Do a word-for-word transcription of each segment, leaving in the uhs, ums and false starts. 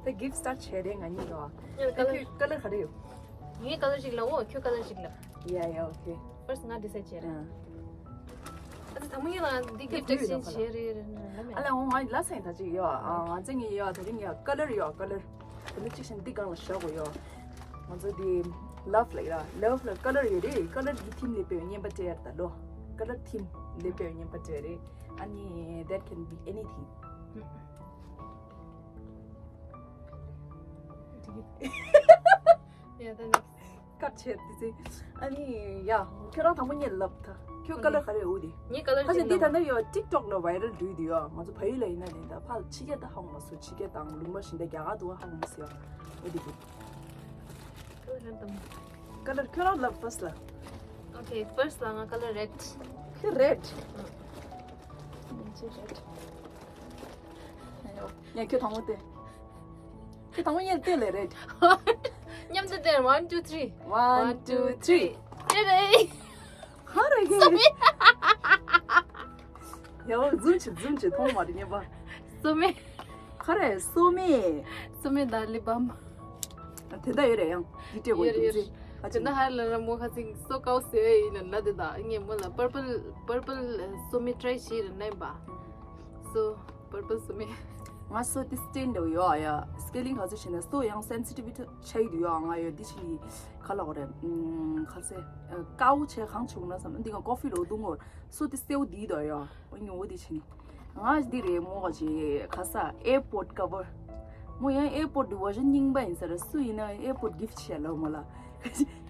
ད་gift start བྱས་རེད་ང་གཉིས་ཡོད། ཡ་ད་ཁྱོད་color ག་རེ་ཡོད། ངའི་color ཞིག་ལ་འོ་ཁྱོད་color ཞིག་ལ། Yeah, yeah, okay. First ང་decide བྱས་རེད། ཨ། ཨ་ཙི་དང་པོ་ཉིད་ལ་འདི་gift ད་ཅིག་བྱས་རེད་རེད་ལ་མེད། ཨ་ལ་འོ་ང་ལ་སེང་ད་ཅིག་ཡོད། ཨ་ང་ཚོ་ངའི་ཡོད། ད་རིང་ཡོད་color ཡོད་color། ད་ནི་ཅིག་བཞིན་འདི་སྒང་ལ་བཞག་གོ་ཡོད། ང་ཚོ་འདི་love ལ་ཡོད། Love ལ་color ཡོད་རེད། Color གི་theme ལས་པའི་བརྙན་པ་སྤྲད་ཡ་རེད་ད་ལོ། Color theme ལས་པའི་བརྙན་པ་སྤྲད་རེད། ཨ་ནི་that can be anything. Yeah, the next. ཀར་ཆེ་དེ་ཚེ། ཨ་ནི་ཡ། ཁྱོད་རང་དང་པོ་ཉིད་ལབ་ད། ཁྱོད་color ག་རེ་འོ་དེ། ངའི་color ཁ་ཅིག་འདི་ད་ནི་ཡོད་TikTok ལ་viral འགྲོ་དུས་ཡོད། ང་ཚོ་ཕ་ཡུལ་ལ་ཡིན་ན་ནི་ད་ཕར་ཕྱི་རྒྱལ་ད་ཧ་གོ་མ་སོང་། ཕྱི་རྒྱལ་དང་ལུང་པ་གཞན་དག་རྒྱ་གར་དུ་ཧ་གོ་མ་སོང་ཡ། འོ་དེ་དེ། color ཁྱོད་རང་ལབ་first ལ། Okay, first ལ་ང་color red. ཁྱོད་red. ང་ཚོ་red. ཡ་ཁྱོད་དང་པོ་དེ། ཁྱོད་དང་པོ་ཉལ་ཏེ་ལེ་རེད། མཉམ་དུ་དེར་one, two, three. One, two, three. ཏེ་རེ། ཧ་རེ་གེ། སོ་མེ། ཡའོ་zoom བྱེད་zoom བྱེད་མཐོང་མ་རེད་ཉན་པ། སོ་མེ། ཁ་རེ་སོ་མེ། སོ་མེ་དང་lip balm. དེ་འདྲ་ཡོད་རེད་ཡང་། འདི་སྤྲད་དགོས་ཡོད་རེད་ཡོད་རེད། ཨ་དེ་འདྲ་ཧ་ལ་ལ་མོ་ཁ་སིང་སོ་ཀའོ་ཟེར་ཡིན་ལ་ལ་དེ་དང་ངས་མོ་ལ་purple purple སོ་མེ་try བྱེད་རེད་ནན་པ། So purple སོ་མེ། ང་སོ་དེ་stain འདྲ་བོ་ཡོད་ཨ་ཡ། scaling ག་ཚོད་བྱས་ན་སོ་ཡང་sensitivity ཆགས་ཡི་འདུག་ཡོད་ང་ཡོད་འདི་ཕྱི་ག་ལ་འོ་རེད། ཁ་ཚེ་ཀའོ་བྱས་གང་བྱུང་ན་བསམ་འདི་ག་coffee ལོ་བཏུང་ངོ་། སོ་དེ་སེའུ་འདི་དོ་ཡོད་ཨ་ཉོ་འོ་འདི་ཕྱི་ནི། ང་འདི་རེད་མོ་ག་ཅི་ག་ས་airport cover། མོ་ཡང་airport འདི་version རྙིང་པ་ཡིན་ས་རེད། སུ་ཡིན་ན་airport gift བྱས་ལ་མོ་ལ།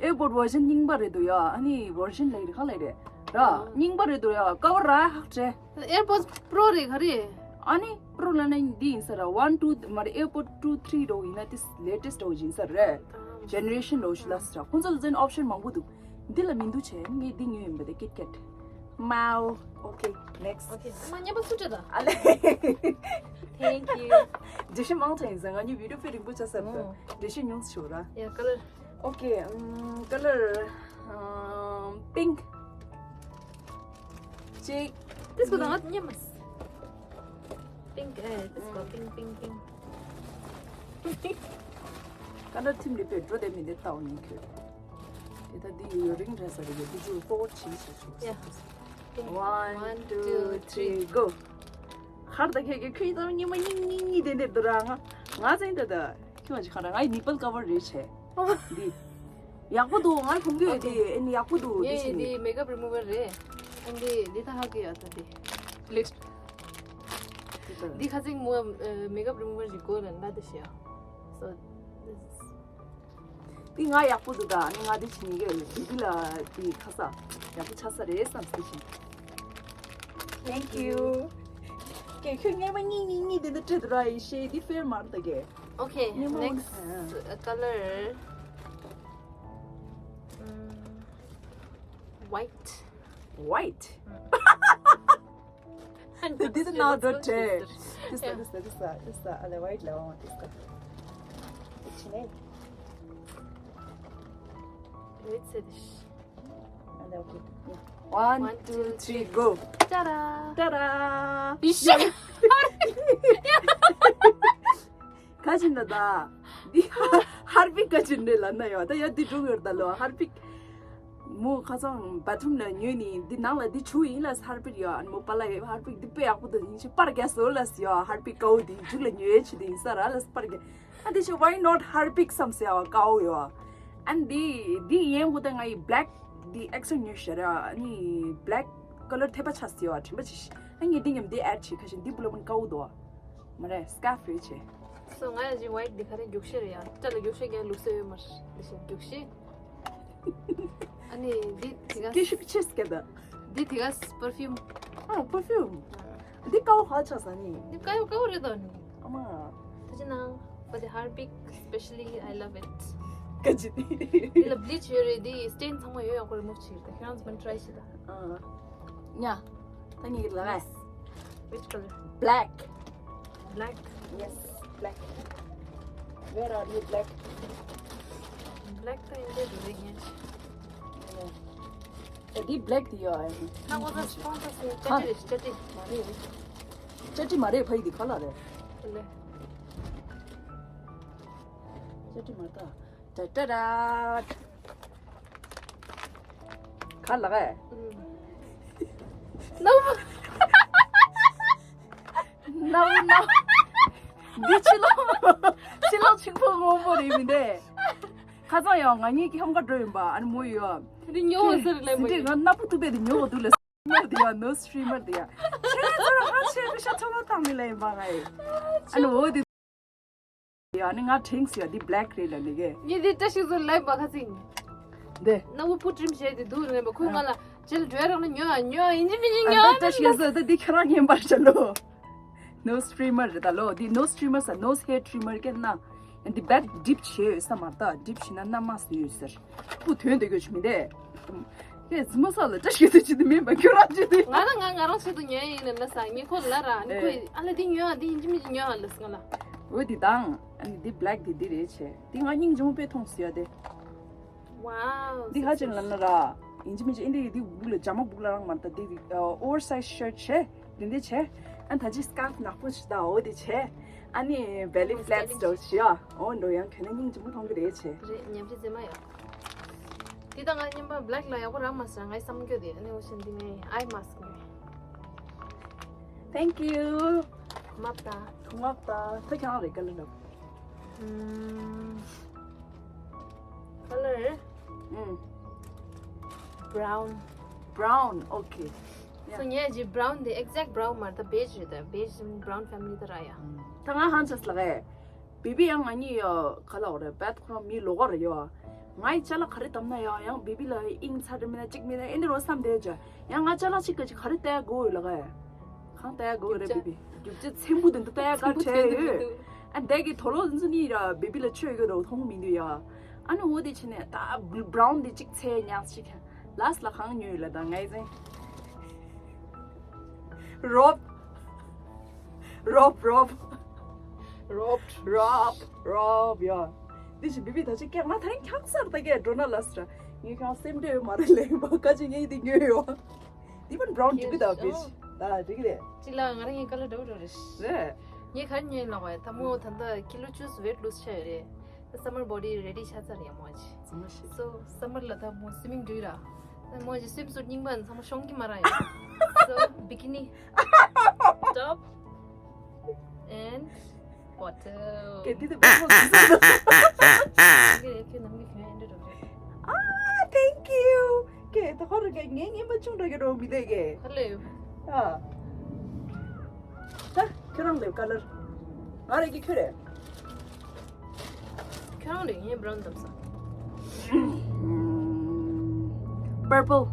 airport version རྙིང་པ་རེད་འདུག་ཡོད་ཨ་ནི་version ལ་ཡི་ག་ལ་རེད་ར་རྙིང་པ་རེད་འདུག་ཡོད་cover ར་ཧག་བྲེ། AirPods Pro རེད་ག་རེད། ཨ་ནི་Pro ལ་ན་འདི་ཡིན་ས་ར་one two མ་རེད། AirPods two three རོ་ཡིན་ན་དེ་latest རོ་ཡིན་ས་རེད། generation རོ་ཞུ་ལ་ས་ར་ཁོང་ཚོ་ལ་ཛན་option མང་པོ་འདུག་འདི་ལ་མི་འདུག་བྱས་ངས་འདི་ཉོས་ཡིན་པ་དེ་Kit Kat མའོ། Okay, next. Okay, མ་ཉམས་པ་སུ་བྲེད་ད། ཨ་ལེ། Thank you. འགྲེལ་བཤད་མང་དྲགས་ཡིན་ཟེར་ང་གཉིས་video དཔེ་རིང་པོ་ཆགས་ས་རེད། འགྲེལ་བཤད་ཉུང་ཙམ་ཞུ་ར། Yeah, color. Okay, um, color, um, pink. ཅིག This one ང་ཉམས་མ། Pink, eh, this one, pink, pink, pink. color theme རེད་པས་འགྲོ་བསྡད་མི་འདི་ལྟ་བ་ཉིད་ཁྱོད། དེ་ད་འདི་ཡོད་རིང་འདྲ་ས་རེད་འདི་ཅུ་forward བྱེད་ཞེས་ཞུ། Yeah. One, two, three, go. ཁར་ད་ཁྱེད་ཀྱི་ཁྱོད་ཙམ་ཉི་མ་གཉིས་གཉིས་གཉིས་དེ་འདིར་འདུག་ར་ང་ང་ཚན་ད་ད་ཁྱོད་ང་ཅི་ཁ་ར་ང་ཡི་nipple cover རེད་བྱས། འདི་ཡག་པོ་འདུག་ང་གོང་གི་འོ་དེ་ཨེ་ནི་ཡག་པོ་འདུག་འདི་ངས་ཞིག་འདི་ནི་makeup remover རེད། ཨ་འདི་འདི་ད་ཧ་གི་ཡ་ད་འདི་ལིཊ། འདི་ཁ་ཚིག་མོ་makeup remover ཞིག་གོ་ལ་ན་དེ་ཤི་ཡ། So this is འདི་ང་ཡག་པོ་འདུག་ད་ནི་ང་འདི་ཕྱི་ཉིན་གི་འདི་ལ་འདི་ཁ་ས་ཡག་པོ་ཆགས་ས་རེད་བསམ་སྟེ་ཤིང་། Thank you. ཀྱེ་ཁྱོད་ངས་མ་གཉིས་གཉིས་གཉིས་དེ་འདི་སྤྲད་དུ་ར་ཡི་ཤེས་འདི་fair མར་ད་གེ Okay, ཉི་མ་next ཨ། color. Mm, white. White. This is not the taste. This is this is this is this is a white level this is. It's me. It's a dish. And okay. Yeah. One, two, three, go. Ta-da! Ta-da! ཁ་ཅིག་ན་ད། འདི་ཧར་པིག་ཁ་ཅིག་འདྲེ་ལ་ན་ཡོད་ད་ཡ་འདི་འགྲོ་ཡོད་ད་ལོ་ཧར་པིག་མོ་ཁ་སང་bathroom ལ་ཉོས་ནི་འདི་ནང་ལ་འདི་ཆུ་ཡིན་ལ་ཧར་པིག་ཡོད་ཨ་ནི་མོ་པ་ལ་ཡ་ཧར་པིག་འདི་དཔེ་ཡག་པོ་ད་ཡིན་ཆེ་པར་རྒྱ་སོ་ལ་སི་ཡོད་ཧར་པིག་ཀའོ་འདི་མཇུག་ལ་ཉོས་ཆེ་འདི་ཡིན་ས་ར་ལ་སི་པར་རྒྱ་ཨ་འདི་ཆེ་why not ཧར་པིག་བསམ་སི་ཡོད་ཀའོ་ཡོད་ཨ་ནི་འདི་འདི་ཡན་གོ་ད་ང་ཡི་black འདི་extra ཉོས་ཤ་ར་ཨ་ནི་black color ཐེ་པ་ཆ་སི་ཡོད་ཨ་དྲན་པ་ཅི་ཤི་ཨ་ངས་འདི་ཉམས་འདི་add ཆེ་ཁ་ཤས་འདི་བུ་ལ་བུན་ཀའོ་དོ། མ་རེད་scarf རེད་བྱས། So ང་ཡང་ཅིག་white འདི་ག་རེ་རྒྱུག་ཤེས་རེད་ཡ། སྐྲ་ལ་རྒྱུག་ཤེས་རྒྱག་ལུགས་སྲོལ་ཡོད་མ་རེད་འདི་བཞིན་རྒྱུག་ཤེས། ཨ་ནི་འདི་དེ་ག་སྐད་ཤུགས་ཆེ་སྐད་ད། འདི་དེ་ག་perfume། ཨ་perfume། འདི་ཀའོ་ཧ་ཆགས་ས་ནི། འདི་ཀའོ་ཀའོ་རེད་དོ་ནི། ཨ་མ། ད་ཅི་ན་for the Harpic specially I love it. ཀ་ཅི་ནི། འདི་ལ་bleach ཡོད་རེད་འདི་stain ཚང་མ་ཡོད་ཡག་པོ་remove བྱེད་ཀྱི་རེད་ད་ཁྱེད་རང་ཚོ་མ་try བྱེད་ད། ཨ། ཉ། ད་ངས་ལབ་ཡ། Which color? Black. Black. Yes, black. Where are you, black? Black ད་ཡིན་དེ་རེད་ཡིན། ཨ་འདི་black དེ་ཡོད་ཨ་ཡིན། ད་ངོ་ཚ་སྤོང་ད་སེ་ཅ་ཏི་རེད་ཅ་ཏི། མ་རེད། ཅ་ཏི་མ་རེད་ཕ་ཡི་དེ་ཁ་ལག་རེད། ལེ། ཏྲ་ཏྲི་མ་ཏ། ཏྲ་ཏྲ་ར། ག་ལ་ག་ཨེ། ནོ། ནོ་ནོ། འདི་ཕྱི་ལོགས་ཕྱི་ལོགས་ཕྱུག་པོ་སྔོན་པོ་རེད་མི་འདུག་ཁ་སང་ཡང་ང་གཉིས་ཀྱི་ཧམ་ཁ་འགྲོ་ཡིན་པ། ཨ་ནི་མོ་ཡོད། འདི་ཉོ་བ་ཟེར་ལེ་མོ་ཡིན། ང་སྣ་པོ་ཐུག་པས་དེ་ཉོ་བ་འདུག་ལ། སི་ཊི་རི་མར་དེ་ཡ། ནོ་སི་ཊི་རི་མར་དེ་ཡ། ཁྱེད་ཚོ་ཧ་ཆེ་པོ་ཤ་ཚ་བ་བཏང་ནི་ལ་ཡིན་པ་ང་ཡིན། ཨ་ནི་འོ་དེ། ཡ་ནི་ང་དྲན་སོང་ཡ། འདི་བྷི་ལེག་རེད་ལ་ནི་གས། ངས་འདི་བཀྲ་ཤིས་ཚོ་ལབ་པ་ཁ་ཚིག་འདི། སྣ་བུ་ཕུ་ཊི་རིམ་བྱས་ཏེ་འདུག་ལབ་པ། ཁོས་ང་ལ་ཇེལ་འགྲོ་རག་ན་ཉོ་ཡ། ཉོ་ཡ་ཡིན་གཅིག་མིན་གཅིག་ཉོ་ཡ། ཨ་བཀྲ་ཤིས་ཚོ་ད་འདི་ཁྱེད་རང་ཉན་པར་བྱ་ལོ། ནོ་སི་ཊི་རི་མར་རེད་ད་ལོ། འདི་ནོ་སི་ཊི་རི་མར་ཟེར། ནོ་སི་ཧེར་ཊི་རི་མར་གས་ན། འདི་བྷེག་ཌིབ་བྱས་ཡོད་ས་མ་རེད་ད། ཌིབ་བྱས་ན་སྣ་མང་སུ་ཡོད་ཟེར། སྤུ་དོན་དེ་གོ་ཆུ་མི་འདས། ཀྱེ་ཟི་མོ་ས་ལ་བཀྲ་ཤིས་ཚོ་ཅི་དུ་མིན་པ་ཁྱོད་རང་ཅི་དུ། ང་ལ་ང་ང་རང་ཆེད་དུ་ཉོས་ཡིན་ནི་ལ་ས། ངས་ཁོ་ལ་ར་ནི་ཁོས་ཨ་ལ་འདི་ཉོ་ཨ། འདི་ཡིན་གཅིག་མིན་གཅིག་ཉོ་ཨ་ལ་ས་ང་ལ། འོ་འདི་དང་ཨ་ནི་འདི་བྷི་ལེག་འདི་འདི་རེད་བྱས། འདི་ང་སྙིང་རྗེ་མོ་དཔེ་མཐོང་སོང་ཡ་དེ། ཝའོ། འདི་ཧ་ཅང་ལབ་ན་ར། ཡིན་གཅིག་མིན་གཅིག་ཨིན་འདི་འདི་སྦུག་ལ་ཇ་མ་སྦུག་ལ་རང་མ་རེད་ད། འདི་ཨོ་ཝར་སའིཛ་ཤར་ཊི་བྱས། འདི་འདི་བྱས། ཨ་ད་ཅི་སི་ཀར་ཕི་ནག་པོ་ཞིག་ད། འོ་འདི་བྱས། ཨ་ནི་བེ་ལི་ཨོ་ཕི་ལེཊ་སི་སི་ཀེ་ཊི་འདྲ་བོ་ཞིག་ཡ། འོ་འགྲོ་ཡང་ཁྱོད་ནི་སྙིང་རྗེ་མོ་མཐོང་གི་རེད་བྱས། རེད། ཉམས་ཞིབ་རྩེ་མ་ཡོད། འདི་ད་ང་རྙིང་པ་བྷི་ལེག་ལ་ཡག་པོ་རག་མ་སོང་། ངའི་བསམ་རྒྱུ་དེ། ཨ་ནི་འོ་བྱས་འདི་ངའི་ཨའི་མ་སི་ཀི་ཉོས། Thank you. གོང་མ་ད། གོང་མ་ད། ད་ཁྱེད་རང་རེད། ཀ་ལར་ལབ། ཨམ། ཀ་ལར། ཨམ། བྷ་རའུན། བྷ་རའུན། ཨོ་ཁེ། ཡ། སོ་ངས་ཀྱི་བྷ་རའུན་དེ་ཨེག་ཛེག་བྷ་རའུན་མ་རེད་ད། བེཇ་རེད་ད། བེཇ་བྷ་རའུན་ཕེ་མི་ལི་ད་ར་ཡ། ད་ང་ཧང་ཆ་ལ་གས། བེ་བི་ཡང་ང་གཉིས་ཡ་ག་ལ་འོ་རེད། བེད་ཁོ་རང་མི་ལོག་ག་རེད་ཡ། ང་ཡི་ཅ་ལག་ག་རེ་བསྡམས་ན་ཡང་ཡང་བེ་བི་ལ་ཨིང་ཚ་འདྲ་མིན་ན་གཅིག་མིན་ན་ཨེ་འདྲ་རོ་བསམ་བསྡད་ཅ། ཡང་ང་ཅ་ལག་གཅིག་ག་ཅིག་ག་རེ་ལྟ་ཡ་དགོས་ཡོད་ལ་གས། གང་ལྟ་ཡ་དགོས་རེད་བེ་བི། རྒྱུ་ཆ་ཚེམ་བུ་དེ་འདུག་ལྟ་ཡ་ག་བྲལ་ཡོད། ཨ་འདས་ཀྱི་དོ་ལོ་འཛུ་ནི་ར་བེ་བི་ལ་ཆོས་ཡོད་དོ་མཐོང་མི་འདུག་ཡ། ཨ་ནི་འོ་དེ་ཕྱིན་ནས་ད་བྷ་རའུན་དེ་གཅིག་ཚེ་ཉག་གཅིག་ལ་སི་ལ་གང་ཉོས་ཡོད་ལ་ད་ངའི་ཚེ། རོབ། རོབ་རོབ། རོབ་རོབ་རོབ་ཡ། དེ་བཞིན་བེ་བི་ད་ཅི་སྐྱག་ན་ད་རིང་འཁྱག་སར་ད་གས་འགྲོ་ན་ལ་སི་ར། ངས་ཁྱང་སེམས་འདྲེ་ཡོད་མ་རེད་ལེ་མ་ཀ་ཅི་ངས་དེ་ཉོས་ཡོད། དེ་བན་བྷ་རའུན་འགྲིག་གི་ད་བེ་ཆི། ད་འགྲིག་གི་རེད། ཅི་ལ་ང་རང་ངས་ཀ་ལར་འདྲ་བོ་འགྲོ་རེད། རེད། ངས་ག་རེ་ཉོས་ལབ་པ་ཡ། ད་མོ་ད་ལྟ་ཀི་ལོ་བཅུ་ཝེཊ་ལུ་སི་བྱས་ཡོད་རེད། ད་སམ་མར་བོ་ཌི་རེ་ཌི་ཆགས་ཚར་ཡ་མོ་ཅི། ཙི་མ་ཤི། སོ་སམ་མར་ལ་ད་མོ་སུའི་མིང་འགྲོ་ཡི་ར། ད་མོ་ཅི་སུའིམ་སུཊ་རྙིང་པ་ཚང་མ་ཤོང་གི་མ་ར་ཡ། སོ་བི་ཀི་ནི། ཊོབ། ཨེན་ཌི་བྷོ་ཊམ། ཀེ་འདི་དེ་བེ་ཧོ་ཟིག་ཟིག་ཟིག་ཀེ་རེད། ཁྱོད་ནམ་གི་ཁྱོད་ཨེ་འདྲ་འགྲོ་རེད། ཨ། Thank you. ཀེ་ད་ཁོ་ར་ཀེ་ངའི་ངན་པ་ཆུང་འདྲ་གི་འགྲོ་མི་དེ་ཀེ། ཧ་ལས་ཡོད། ཨ། ད་ཁྱོད་རང་ལེབ་ཀ་ལར། ང་རེ་གི་ཁྱོད་རེ། ཁྱོད་རང་རེད། ངས་བྷ་རའུན་བདམས་ས། Purple.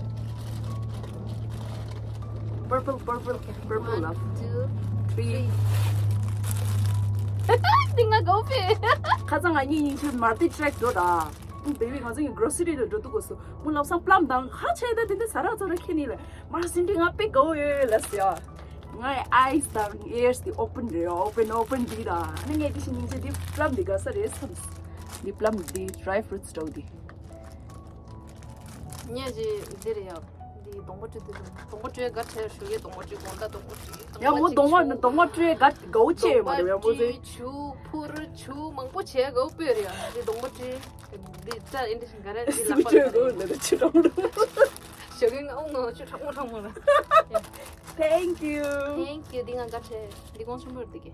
Purple, purple, purple. One, love. Two, three. འདི་ང་གོ་ཕེ། ཁ་སང་ང་གཉིས་གཉིས་ཆུ་མལ་ཊི་ཊེ་རེག་འགྲོ་ད། བེ་བི་ང་ཚོ་གི་གྲོ་སི་རི་ལ་འགྲོ་དུས་སྐབས་སུ་མོ་ལབ་སང་པི་ལམ་དང་ཧ་ཆེ་ད་དེ་འདྲ་ཟ་རག་ཚོ་ར་ཁྱེར་ནི་ལ་མ་སིན་ཏི་ང་དཔེ་དགའ་བོ་ཡོད་ལབ་སོང་ཡ། ངའི་ཨའིས་དང་ཨིར་སི་དེ་ཨོ་པན་རེད། ཨོ་པན་ཨོ་པན་འདི་དང་ཨ་ནི་ངས་དེ་བཞིན་སྙིང་རྗེ་འདི་པི་ལམ་འདི་དགའ་ས་རེད་བསམས། འདི་པི་ལམ་འདི་ཌི་རའི་ཕུ་རུ་ཊི་འདྲ་བོ་འདི། ངས་ཀྱི་འདི་རེད་ཡ། འདི་གདོང་པ་བཀྲུས་འདི་རེད། གདོང་པ་བཀྲུས་དགའ་བྲལ་ཞུ་གི། གདོང་པ་བཀྲུས་དགོང་དག་གདོང་པ་བཀྲུས། ཡ་མོ་གདོང་པ་གདོང་པ་བཀྲུས་དགའ་དགའ་བོ་བྱས་ཡོད་མ་རེད་ཡ་མོ་ཟེར། ཆུ་ཕུར་ཆུ་མང་པོ་བྱས་དགའ་བོ་སྤོས་རེད་ཡ། འདི་གདོང་པ་བཀྲུས། འདི་ལྕགས་ཨེ་འདྲ་ཞིག་ག་རེ་འདི་ལག་པ་ག་རེ། ཆུ་གྲང་རུ། ཞོགས་ཀས་ང་ཨོ་ང་ཆུ་གྲང་མོ་གྲང་མོ་ར། Thank you. Thank you. འདི་ང་དགའ་བྲལ། འདི་གོང་ཆེན་པོ་རེད་འདི་གི།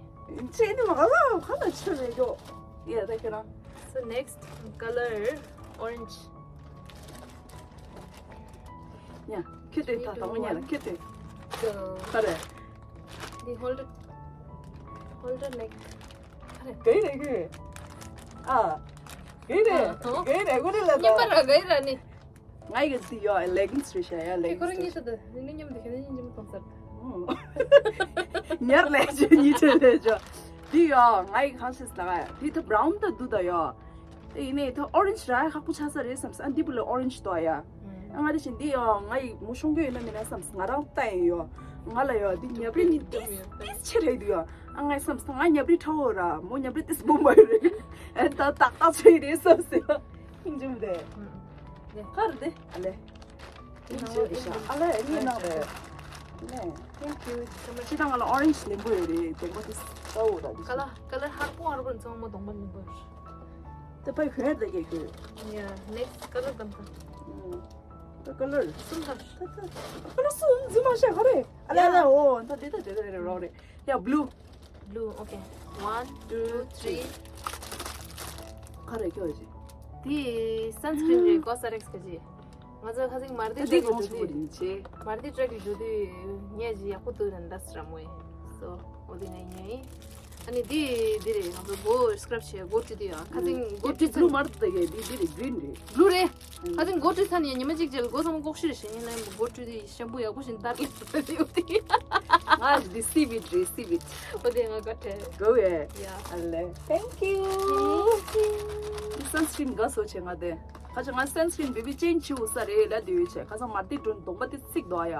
ཆེ་ནི་མ་ག་ལ་ག་ལ་ཆུ་རེད་ཡོ། ཡ་ད་ཁྱོད་རང་། So next color orange. ཉ་ཁྱོད་དེ་ད་དང་ཉ་ལ་ཁྱོད་དེ། Go. ག་རེ། འདི་ཧོལ་ཌར། ཧོལ་ཌར་ལེག་ག་རེ། ག་རེ་ག་རེ། ཨ། ག་རེ། ཨ་ཧོ། ག་རེ་ག་རེ་ལ་ད། ཉན་པ་ར་ག་རེ་ར་ནི། ང་ཡི་གི་འདི་ཡོ་ལེག་གིན་སི་རེད་ཤག་ཡ། ལེག་གིན་སི་རེད་ཤག་ཁོ་རང་གཉིས་ཆ་དུ་ནི་མཉམ་དུ་ཁྱོད་ནི་གཉིས་མཉམ་གཏོང་ས་རེད། ཉར་ལས་ཆོ་གཉིས་ཆ་ལས་ཆོ། འདི་ཡོ་ང་ཡི་གང་ཤེས་ལ་ང་འདི་ད་བྷ་རའུན་ད་འདུག་ད་ཡོ། དེ་ཡིན་ནའི་ད་ཨོ་རེན་ཇི་ར་ཡ་ཁག་པོ་ཆགས་ས་རེད་བསམས། ཨ་འདི་བུ་ལ་ཨོ་རེན་ཇི་དོ་ཡ། ཨ་ང་དེ་བཞིན་འདི་ཡོ་ང་ཡི་མོ་ཤོང་གི་ཡོད་ན་མིན་ན་བསམས། ང་རང་ལྟ་ཡིན་ཡོ། ང་ལ་ཡོ་འདི་ཉབ་རི་ནི་ཏིས་ཏིས་ཆེ་རེད་འདུག་ཡོ། ཨ་ང་བསམས་ང་ཉབ་རི་ཁྲ་བོ་ར་མོ་ཉབ་རི་ཏིས་སྦོམ་པ་ཡོད་རེད། ཨ་ད་ཏག་ཏག་ཆེ་རེད་བསམས་ཡོ། ཁྱིམ་ཆུང་དེ། གར་དེ་ཨ་ལེ། ཁྱིམ་ཆུང་དེ་ཤ་ཨ་ལེ་ཨ་ནི་ནང་རེད། ལེ། Thank you. ཅི་ད་ང་ལ་ཨོ་རེན་ཇི་ལེན་པོ་ཡོད་རེད། གདོང་པ་དེ་ས་འོ་ར་དེ། ཀ་ལ་ཀ་ལ་ཧར་པོ་ཧར་པོ་ཚང་མ་གདོང་པ་ལེན་པོ་ཡོད། ད་ཕའི་གོན་ད་གེ་གོན། Yeah, next color དམ་ད། ད་ཀ་ལར། གསུམ་དང་། ད་ད་ཀ་ལར་གསུམ་འཛིན་མ་ཤེས་ག་རེ། ཨ་ལ་ལ་འོ་ད་དེ་ད་དེ་ད་རེ་རོགས་རེ། ཡ་blue། Blue, okay. One, two, three. ག་རེ་ཁྱོད་ཅི། དེ་sunscreen རེད། Cosrx གི་ཅི། ང་ཚོ་ཁ་སང་མར་དེ་ད་དེ་track གོང་གི་ཆུ་འགྲོ་བོ་རིན་ཆེ། དུས། མར་དེ་track གི་འགྲོ་དུས་ངས་ཅི་ཡག་པོ་འདུག་ན་that's རམ་ཝེ། So འོ་དེ་ངས་ཉོས་ཡིན། ཨ་ནི་དེ་དེ་རེད། ང་ཚོ་མགོ་scrub བྱས་མགོ་བཀྲུས་དུས་ཡང་ཁ་སང་མགོ་བཀྲུས་ཚར། blue མར་ད་གེ་དེ་དེ་རེད་green རེད། Blue རེད། ཁ་སང་མགོ་བཀྲུས་ཚར་ནས་ཉི་མ་གཅིག་རྗེས་ལ་མགོ་ཚང་མ་ལྐོག་ཤུ་རེད་བྱས། ངས་ལན་མགོ་བཀྲུས་དུས་ཤམ་པུ་ཡག་པོ་ཞིག་འདར་ལེ་ཟེར་དེ་ཡོད་དེ། ང་འདི་receive it receive it། འོ་དེ་ང་དགའ་བྲལ། go ahead། Yeah. ཨ་ལེ། thank you། འདི་sunscreen དགའ་སོ་བྱས་ང་དེ། ཁ་ཅིག་ང་sunscreen བེ་བི་ཅན་ཆུ་ས་རེད་ལ་དུས་བྱས། ཁ་སང་མར་དེ་གྲོན་གདོང་པ་དེ་ཚིག་དོ་ཡ།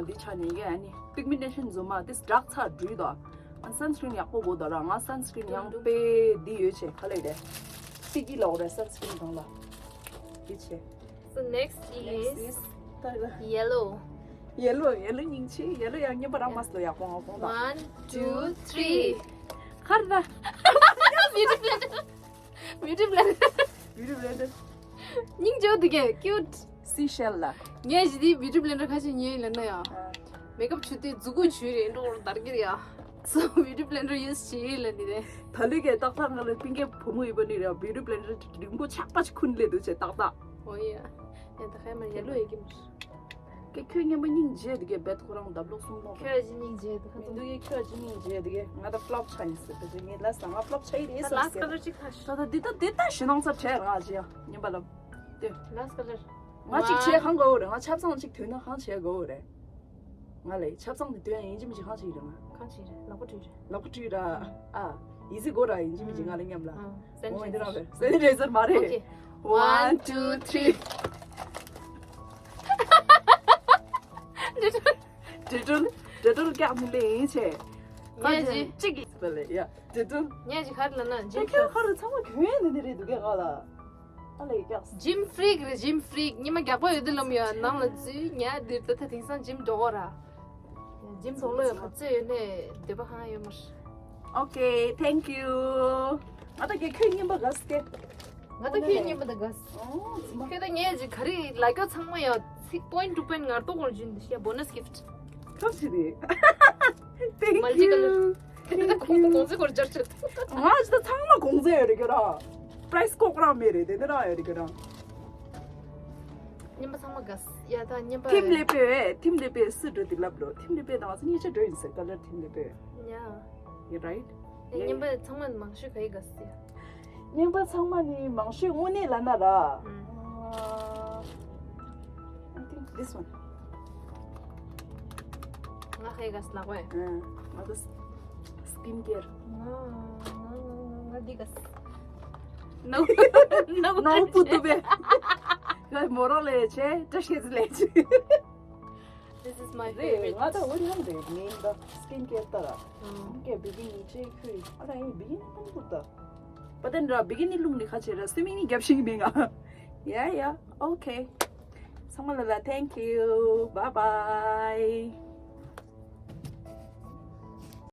འདི་ཆ་ནས་ཡ་ཨ་ནི་pigmentation བཟོ་མ་དེ་dark ཚ་འགྲུལ་དོ། ང་sunscreen ཡག་པོ་དགོས་དོ་ར། ང་sunscreen ཡང་པེ་འདི་ཡོད་བྱས་ག་ལེ་རེད། སི་ཀི་ལོག་རེད་sunscreen གང་ལ། འདི་བྱས། So next is ད་ལ། yellow. yellow yellow སྙིང་རྗེ། yellow ཡང་སྙན་པ་རང་མ་སློ་ཡག་པོ་ང་ཧོང་ད། One, two, three. ཁར་ད། Beauty blender. Beauty blender. beauty blender། སྙིང་རྗེ་འདུག་གས། Cute. Seashell ལ། ངས་ཞི་དེ་beauty blender ཁ་ཤས་ཉོས་ལ་ན་ཡ། makeup བྱུ་དེ་མཛུ་གུ་བྱུ་རེད་འགྲོ་འདར་གི་རེད་ཡ། So beauty blender use བྱེད་ལ་ནི་རེད། ད་ལུས་ཀྱི་ཏག་ཏག་ང་ལ་པིན་ཀེ་བུ་མོ་ཡིན་པ་ནི་རེད། beauty blender རིང་པོ་ཆག་པ་ཞིག་ཁུན་ལེ་འདུག་བྱས་ཏག་ཏག། འོ་ཡ། ཡ་ད་ཁ་མ་yellow ཡེ་གི་མ། ཀེ་ཁྱོད་སྙན་པ་སྙིང་རྗེ་འདུག་གས། བེད་ཁོ་རང་འདབ་ལོག་གསུམ་ལོག་ཁྱོད་ཀྱི་སྙིང་རྗེ་འདུག་ཁ་མི་འདུག་གས། ཁྱོད་ཀྱི་སྙིང་རྗེ་འདུག་གས། ང་ད་flop ཆ་ཡིན་ཟེར་ད་ཅི་ངས་ལ་ས་ང་flop ཆ་ཡི་རེད་ད་ཟེར་last ཟེར། color ཅིག་ཁ་ཤ། ད་ད་འདི་ད་འདི་ད་ཞེ་སྣང་ས་བྲལ་ང་ཅི་ཡ་སྙན་པ་ལབ། དེ། last color. ང་གཅིག་བྱས་གང་དགོས་རེད། ང་ཆབ་གསང་གཅིག་དོན་ན་གང་བྱས་དགོས་རེད། ང་ལས་ཆབ་གསང་དེ་དོན་ཡིན་གཅིག་མིན་གཅིག་གང་བྱས་རེད་ང་། གང་བྱས་རེད། ལག་པ་བཀྲུས་རེད། ལག་པ་བཀྲུས་ར། ཨ། ཡི་ཟི་གོ་ར་ཡིན་གཅིག་མིན་གཅིག་ང་ལ་མཉམ་ལ། ཨ། འོ་འདི་རང་sanitizer. རེད། sanitizer མ་རེད། Okay. One, two, three. Dettol Dettol Dettol ཀྱག་མི་ལེ་ཡིན་ཆེ། ངས་ཅི། གཅིག་གིས་པ་ལེ་ཡ། Dettol. ངས་ཅི་ཁར་ལ་ན་ད་gym ཁྱོད་ཁ་རུ་ཚང་མ་གྱོན་ནི་ནི་རེད་འདུག་གས་ང་ལ། ཨ་ལེ་ཀྱག gym freak རེད། gym freak. ཉི་མ་རྒྱག་པ་ཡོད་དུས་ལམ་ཡོད་ནང་ལ་འཛུལ་ཉལ་འདིར་ད་ད་དེང་སང་gym འགྲོ་གོ་ར། gym དོག་ལོ་ཡོད་ག་ཚོད་ཡོད་ནས་འདོད་པ་ཧང་ཡོད་མར། Okay, thank you. ང་ད་གས་ཁྱོད་རྙིང་པ་ག་སྐད། ང་ད་ཁྱོད་རྙིང་པ་ད་ག་སི། ཨོ་ཙི་མ། ཁྱོད་ད་ངས་ཅི་ག་རེ་ལ་ཀྱོ་ཚང་མ་ཡ་ཚིག་point to point ངར་ཏོག་གོར་ཇུན་ཤ་bonus gift. ཁབ་ཞིག་རེད། Thank Multi color. you. ཁོང་ཚོ་ཁོང་ཚོ་གོར་ཇར་ཆད། ང་ཅི་ད་ཚང་མ་གོང་ཚད་ཡོད་རེད་ཀྱོ་ར། price ཀོག་རང་མེད་རེད་དེ་འདི་རང་ཡོད་རེད་ཀྱོ་ར། རྙིང་པ་ཚང་མ་ག་སི་ཡ་ད་རྙིང་པ། ཐིམ་ལེ་པེ་ཐིམ་ལེ་པེ་སུ་འགྲོ་དེ་ལབ་རོ། ཐིམ་ལེ་པེ་དང་ང་ཚོ་གཉིས་ཆ་འགྲོ་ཡིན་ཟེར་color ཐིམ་ལེ་པེ། ཡ། You right? རྙིང་པ་ཚང་མ་མང་ཤོས་ག་ཡི་ག་སི་ཡ། རྙིང་པ་ཚང་མ་ནི་མང་ཤོས་དངོས་གནས་ལབ་ན་ར། ཨུམ། I think this one. ང་ཧེ་ག་སི་ལག་པས། ཨ། ང་ཚོ་skin care. ང་ང་ང་ང་འདི་ག་སི། No. No. No, put the bed. ང་མོ་རང་ལས་ཆེ་བཀྲ་ཤིས་ལས་ཆེ། This is my རེད། ང་ད་favorite. འོ་རེད་ཧམ་རེད། ངའི་ད་skin care ད་ར། ཨུམ། ངའི་bikini ཆེ་ཁུལ། ཨ་ད་ངའི་bikini ཕན་ཐོགས་ད། But then ར་bikini ལུང་ནི་ཁ་ཆེ་ར་swimming ནི་རྒྱབ་ཤིང་མིན་ང་། Yeah, yeah, okay. ཚང་མ་ལ་ལ་thank you. Bye bye.